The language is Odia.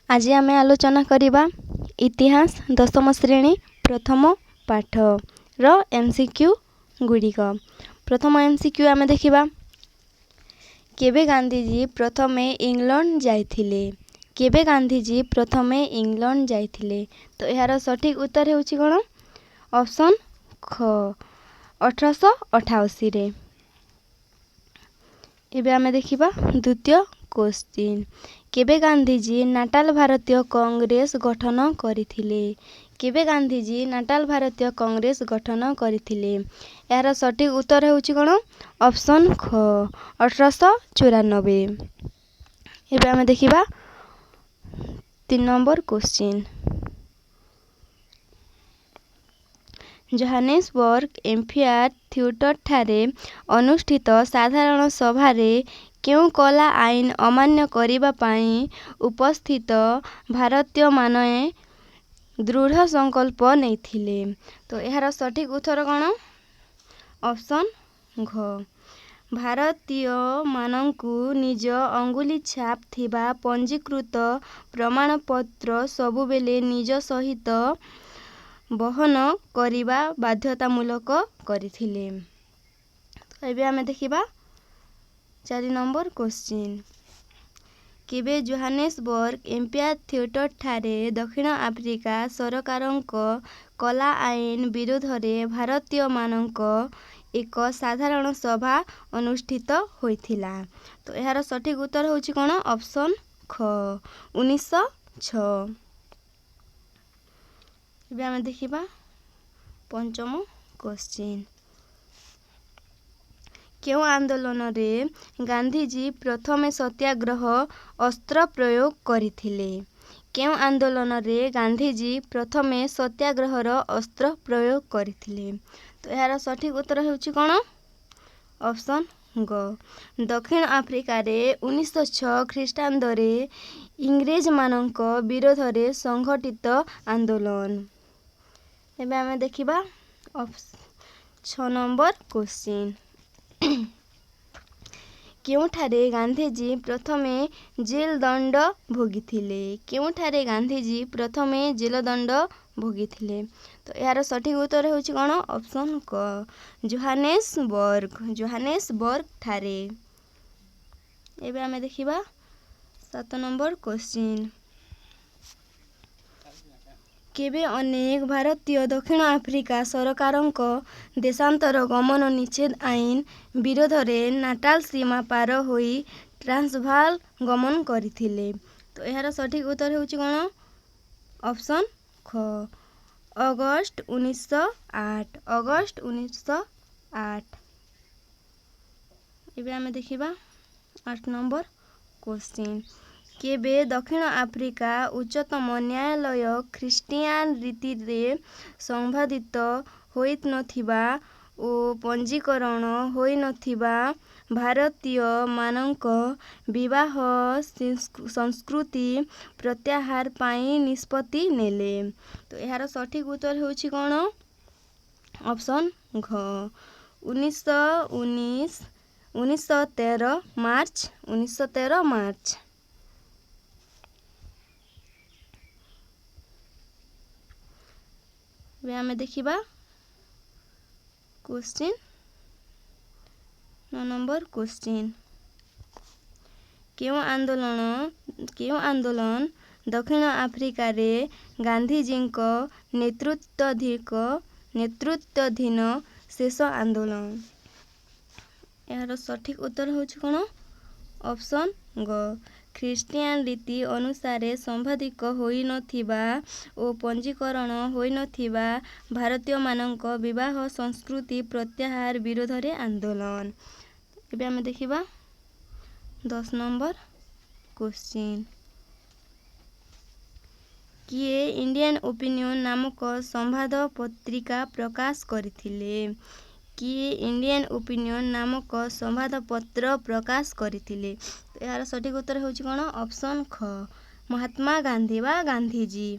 ଆଜି ଆମେ ଆଲୋଚନା କରିବା ଇତିହାସ ଦଶମ ଶ୍ରେଣୀ ପ୍ରଥମ ପାଠର MCQ ଗୁଡ଼ିକ। ପ୍ରଥମ MCQ ଆମେ ଦେଖିବା, କେବେ ଗାନ୍ଧିଜୀ ପ୍ରଥମେ ଇଂଲଣ୍ଡ ଯାଇଥିଲେ? କେବେ ଗାନ୍ଧିଜୀ ପ୍ରଥମେ ଇଂଲଣ୍ଡ ଯାଇଥିଲେ? ତ ଏହାର ସଠିକ୍ ଉତ୍ତର ହେଉଛି କ'ଣ? ଅପସନ୍ ଖ, 1888ରେ। ଏବେ ଆମେ ଦେଖିବା ଦ୍ୱିତୀୟ କୋଶ୍ଚିନ୍, କେବେ ଗାନ୍ଧିଜୀ ନାଟାଲ ଭାରତୀୟ କଂଗ୍ରେସ ଗଠନ କରିଥିଲେ? କେବେ ଗାନ୍ଧିଜୀ ନାଟାଲ ଭାରତୀୟ କଂଗ୍ରେସ ଗଠନ କରିଥିଲେ? ଏହାର ସଠିକ୍ ଉତ୍ତର ହେଉଛି କ'ଣ? ଅପସନ୍ ଖ, 1894। ଏବେ ଆମେ ଦେଖିବା 3 ନମ୍ବର କୋଶ୍ଚିନ୍, ଜୋହାନେସବର୍ଗ ଏମ୍ଫିଆର ଥିଏଟରଠାରେ ଅନୁଷ୍ଠିତ ସାଧାରଣ ସଭାରେ କେଉଁ କଳା ଆଇନ ଅମାନ୍ୟ କରିବା ପାଇଁ ଉପସ୍ଥିତ ଭାରତୀୟମାନେ ଦୃଢ଼ ସଂକଳ୍ପ ନେଇଥିଲେ? ତ ଏହାର ସଠିକ୍ ଉତ୍ତର କ'ଣ? ଅପସନ୍ ଘ, ଭାରତୀୟମାନଙ୍କୁ ନିଜ ଅଙ୍ଗୁଳି ଛାପ ଥିବା ପଞ୍ଜୀକୃତ ପ୍ରମାଣପତ୍ର ସବୁବେଳେ ନିଜ ସହିତ ବହନ କରିବା ବାଧ୍ୟତାମୂଳକ କରିଥିଲେ। ଏବେ ଆମେ ଦେଖିବା 4 ନମ୍ବର କୋଶ୍ଚିନ୍, କେବେ ଜୋହାନେସବର୍ଗ ଏମ୍ପାୟାର ଥିଏଟରଠାରେ ଦକ୍ଷିଣ ଆଫ୍ରିକା ସରକାରଙ୍କ କଳା ଆଇନ ବିରୁଦ୍ଧରେ ଭାରତୀୟମାନଙ୍କ ଏକ ସାଧାରଣ ସଭା ଅନୁଷ୍ଠିତ ହୋଇଥିଲା? ତ ଏହାର ସଠିକ୍ ଉତ୍ତର ହେଉଛି କ'ଣ? ଅପସନ୍ ଖ, 1906। ଏବେ ଆମେ ଦେଖିବା ପଞ୍ଚମ କୋଶ୍ଚିନ୍, କେଉଁ ଆନ୍ଦୋଳନରେ ଗାନ୍ଧିଜୀ ପ୍ରଥମେ ସତ୍ୟାଗ୍ରହ ଅସ୍ତ୍ର ପ୍ରୟୋଗ କରିଥିଲେ? କେଉଁ ଆନ୍ଦୋଳନରେ ଗାନ୍ଧିଜୀ ପ୍ରଥମେ ସତ୍ୟାଗ୍ରହର ଅସ୍ତ୍ର ପ୍ରୟୋଗ କରିଥିଲେ? ତ ଏହାର ସଠିକ୍ ଉତ୍ତର ହେଉଛି କ'ଣ? ଅପସନ୍ ଗ, ଦକ୍ଷିଣ ଆଫ୍ରିକାରେ 1906 ଖ୍ରୀଷ୍ଟାବ୍ଦରେ ଇଂରେଜମାନଙ୍କ ବିରୋଧରେ ସଂଗଠିତ ଆନ୍ଦୋଳନ। ଏବେ ଆମେ ଦେଖିବା 6 ନମ୍ବର କୋଶ୍ଚିନ୍, କେଉଁଠାରେ ଗାନ୍ଧିଜୀ ପ୍ରଥମେ ଜେଲଦଣ୍ଡ ଭୋଗିଥିଲେ? କେଉଁଠାରେ ଗାନ୍ଧିଜୀ ପ୍ରଥମେ ଜେଲଦଣ୍ଡ ଭୋଗିଥିଲେ? ତ ଏହାର ସଠିକ୍ ଉତ୍ତର ହେଉଛି କ'ଣ? ଅପସନ୍ କ, ଜୋହାନେସବର୍ଗ, ଜୋହାନେସବର୍ଗ ଠାରେ। ଏବେ ଆମେ ଦେଖିବା 7 ନମ୍ବର କୋଶ୍ଚିନ୍, କେବେ ଅନେକ ଭାରତୀୟ ଦକ୍ଷିଣ ଆଫ୍ରିକା ସରକାରଙ୍କ ଦେଶାନ୍ତର ଗମନ ନିଷେଧ ଆଇନ ବିରୋଧରେ ନାଟାଲ ସୀମା ପାର ହୋଇ ଟ୍ରାନ୍ସଭାଲ ଗମନ କରିଥିଲେ? ତ ଏହାର ସଠିକ୍ ଉତ୍ତର ହେଉଛି କ'ଣ? ଅପସନ୍ ଖ, ଅଗଷ୍ଟ 1908, ଅଗଷ୍ଟ 1908। ଏବେ ଆମେ ଦେଖିବା 8 ନମ୍ବର କୋଶ୍ଚିନ୍, କେବେ ଦକ୍ଷିଣ ଆଫ୍ରିକା ଉଚ୍ଚତମ ନ୍ୟାୟାଳୟ ଖ୍ରୀଷ୍ଟିଆନ ରୀତିରେ ସମ୍ବନ୍ଧିତ ହୋଇନଥିବା ଓ ପଞ୍ଜୀକରଣ ହୋଇନଥିବା ଭାରତୀୟମାନଙ୍କ ବିବାହ ସଂସ୍କୃତି ପ୍ରତ୍ୟାହାର ପାଇଁ ନିଷ୍ପତ୍ତି ନେଲେ? ତ ଏହାର ସଠିକ୍ ଉତ୍ତର ହେଉଛି କ'ଣ? ଅପସନ୍ ଘ, 1919, 1913 ମାର୍ଚ୍ଚ, 1913 ମାର୍ଚ୍ଚ। ଏବେ ଆମେ ଦେଖିବା କୋଶ୍ଚିନ୍ 9 ନମ୍ବର କୋଶ୍ଚିନ୍, କେଉଁ ଆନ୍ଦୋଳନ ଦକ୍ଷିଣ ଆଫ୍ରିକାରେ ଗାନ୍ଧିଜୀଙ୍କ ନେତୃତ୍ୱାଧୀନ ଶେଷ ଆନ୍ଦୋଳନ? ଏହାର ସଠିକ୍ ଉତ୍ତର ହେଉଛି କ'ଣ? ଅପସନ୍ ଗ, ଖ୍ରୀଷ୍ଟିଆନ ରୀତି ଅନୁସାରେ ସମ୍ବନ୍ଧିତ ହୋଇନଥିବା ଓ ପଞ୍ଜୀକରଣ ହୋଇନଥିବା ଭାରତୀୟମାନଙ୍କ ବିବାହ ସଂସ୍କୃତି ପ୍ରତ୍ୟାହାର ବିରୋଧରେ ଆନ୍ଦୋଳନ। ଏବେ ଆମେ ଦେଖିବା 10 ନମ୍ବର କୋଶ୍ଚିନ୍, କିଏ ଇଣ୍ଡିଆନ୍ ଓପିନିଅନ୍ ନାମକ ସମ୍ବାଦ ପତ୍ରିକା ପ୍ରକାଶ କରିଥିଲେ? କିଏ ଇଣ୍ଡିଆନ୍ ଓପିନିଅନ୍ ନାମକ ସମ୍ବାଦପତ୍ର ପ୍ରକାଶ କରିଥିଲେ? ଏହାର ସଠିକ୍ ଉତ୍ତର ହେଉଛି କ'ଣ? ଅପସନ୍ ଖ, ମହାତ୍ମା ଗାନ୍ଧୀ ବା ଗାନ୍ଧିଜୀ।